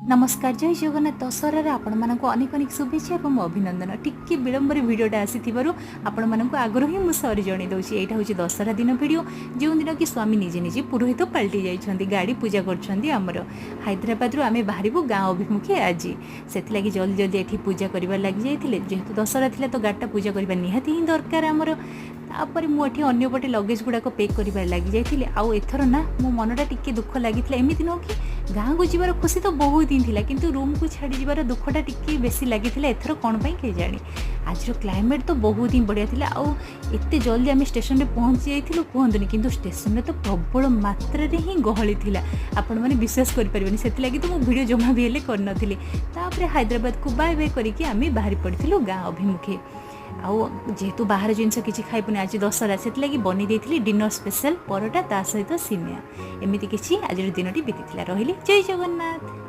ନମସ୍କାର, ଜୟ ଜଗନ୍ନାଥ। ଦଶହରାରେ ଆପଣମାନଙ୍କୁ ଅନେକ ଅନେକ ଶୁଭେଚ୍ଛା ଏବଂ ଅଭିନନ୍ଦନ। ଟିକେ ବିଳମ୍ବରେ ଭିଡ଼ିଓଟା ଆସିଥିବାରୁ ଆପଣମାନଙ୍କୁ ଆଗରୁ ହିଁ ମୁଁ ସରି ଜଣାଇ ଦେଉଛି। ଏଇଟା ହେଉଛି ଦଶହରା ଦିନ ଭିଡ଼ିଓ, ଯେଉଁଦିନ କି ସ୍ୱାମୀ ନିଜେ ନିଜେ ପୁରୋହିତ ପାଲଟି ଯାଇଛନ୍ତି, ଗାଡ଼ି ପୂଜା କରୁଛନ୍ତି ଆମର। ହାଇଦ୍ରାବାଦରୁ ଆମେ ବାହାରିବୁ ଗାଁ ଅଭିମୁଖେ ଆଜି। ସେଥିଲାଗି ଜଲ୍ଦି ଜଲ୍ଦି ଏଠି ପୂଜା କରିବାରେ ଲାଗିଯାଇଥିଲେ। ଯେହେତୁ ଦଶହରା ଥିଲା, ତ ଗାଡ଼ିଟା ପୂଜା କରିବା ନିହାତି ହିଁ ଦରକାର ଆମର। ତାପରେ ମୁଁ ଏଠି ଅନ୍ୟପଟେ ଲଗେଜ୍ ଗୁଡ଼ାକ ପ୍ୟାକ୍ କରିବାରେ ଲାଗିଯାଇଥିଲି। ଆଉ ଏଥର ନା ମୋ ମନଟା ଟିକେ ଦୁଃଖ ଲାଗିଥିଲା। ଏମିତି ନୁହଁ କି ଗାଁକୁ ଯିବାର ଖୁସି ତ ବହୁତ ହିଁ ଥିଲା, କିନ୍ତୁ ରୁମ୍କୁ ଛାଡ଼ି ଯିବାର ଦୁଃଖଟା ଟିକେ ବେଶୀ ଲାଗିଥିଲା ଏଥର, କ'ଣ ପାଇଁ କେଜାଣି। ଆଜିର କ୍ଲାଇମେଟ୍ ତ ବହୁତ ହିଁ ବଢ଼ିଆ ଥିଲା। ଆଉ ଏତେ ଜଲ୍ଦି ଆମେ ଷ୍ଟେସନରେ ପହଞ୍ଚି ଯାଇଥିଲୁ, କୁହନ୍ତୁନି। କିନ୍ତୁ ଷ୍ଟେସନରେ ତ ପ୍ରବଳ ମାତ୍ରାରେ ହିଁ ଗହଳି ଥିଲା, ଆପଣମାନେ ବିଶ୍ୱାସ କରିପାରିବେନି। ସେଥିଲାଗି ତ ମୁଁ ଭିଡ଼ିଓ ଜମା ବି ହେଲେ କରିନଥିଲି। ତାପରେ ହାଇଦ୍ରାବାଦକୁ ବାଏ ବାଏ କରିକି ଆମେ ବାହାରି ପଡ଼ିଥିଲୁ ଗାଁ ଅଭିମୁଖେ। ଆଉ ଯେହେତୁ ବାହାର ଜିନିଷ କିଛି ଖାଇବୁନି, ଆଜି ଦଶହରା, ସେଥିଲାଗି ବନେଇ ଦେଇଥିଲି ଡିନର ସ୍ପେଶାଲ ପରଟା, ତା ସହିତ ସିମିଆ। ଏମିତି କିଛି ଆଜିର ଦିନଟି ବିତିଥିଲା। ରହିଲି, ଜୟ ଜଗନ୍ନାଥ।